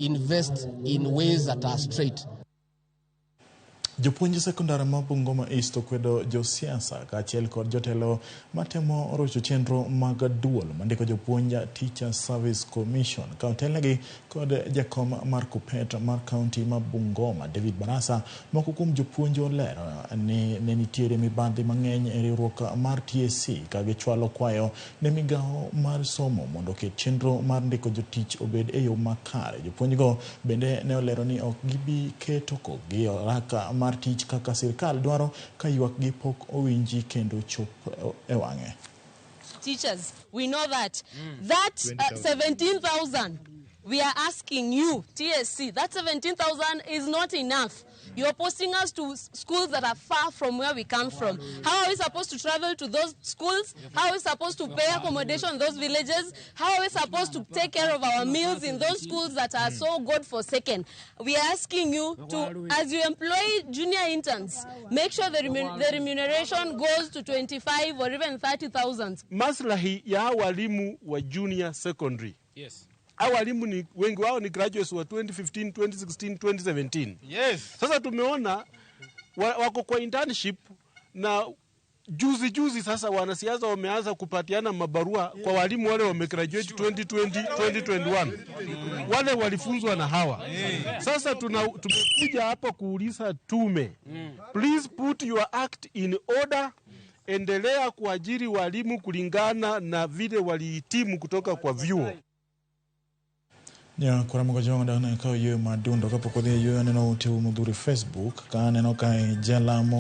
Invest in ways that are straight. Jopuonj sekondar ma Bungoma East okwedo josiasa kaachiel kod jotelo matemo rocho chenro mag duol mandiko jopuonj Teacher Service Commission ka otelnegi kod jakom mar KUPPET mar kaunti ma Bungoma David Barasa. Moko kuom jopuonj olero ni ne nitiere mibadhi mang'eny e riwruok mar TSC ka gichwalo kwayo ne migawo mar somo mondo oket chenro mar ndiko jotich obed e yo makare. Jopuonjgo bende ne olero ni ok gibi keto kokgi e oraka mar tich kaka sirkal dwaro ka ywakgi pok owinji kendo chop e wang'e. Teachers, we know that. That 17,000, we are asking you, TSC, that 17,000 is not enough. You're posting us to schools that are far from where we come from. How are we supposed to travel to those schools? How are we supposed to pay accommodation in those villages? How are we supposed to take care of our meals in those schools that are so God-forsaken? We are asking you to, as you employ junior interns, make sure the remuneration goes to 25 or even 30,000. Maslahi ya walimu wa junior secondary. Hao walimu ni wengi wao ni graduates wa 2015, 2016, 2017. Sasa tumeona wako kwa internship na juzi juzi sasa wanasiasa wameanza kupatiana mabarua kwa walimu wale wamegraduate 2020, 2021. Wale walifunzwa na hawa. Sasa tumekuja hapa kuuliza tume. Please put your act in order. Endelea kuajiri walimu kulingana na vile walihitimu kutoka kwa vyuo. Ja kora moko jong dana ka yweyo madundo kapok odhi e yweyo aneno uteu modhuro e Facebook ka aneno ka e jalamo.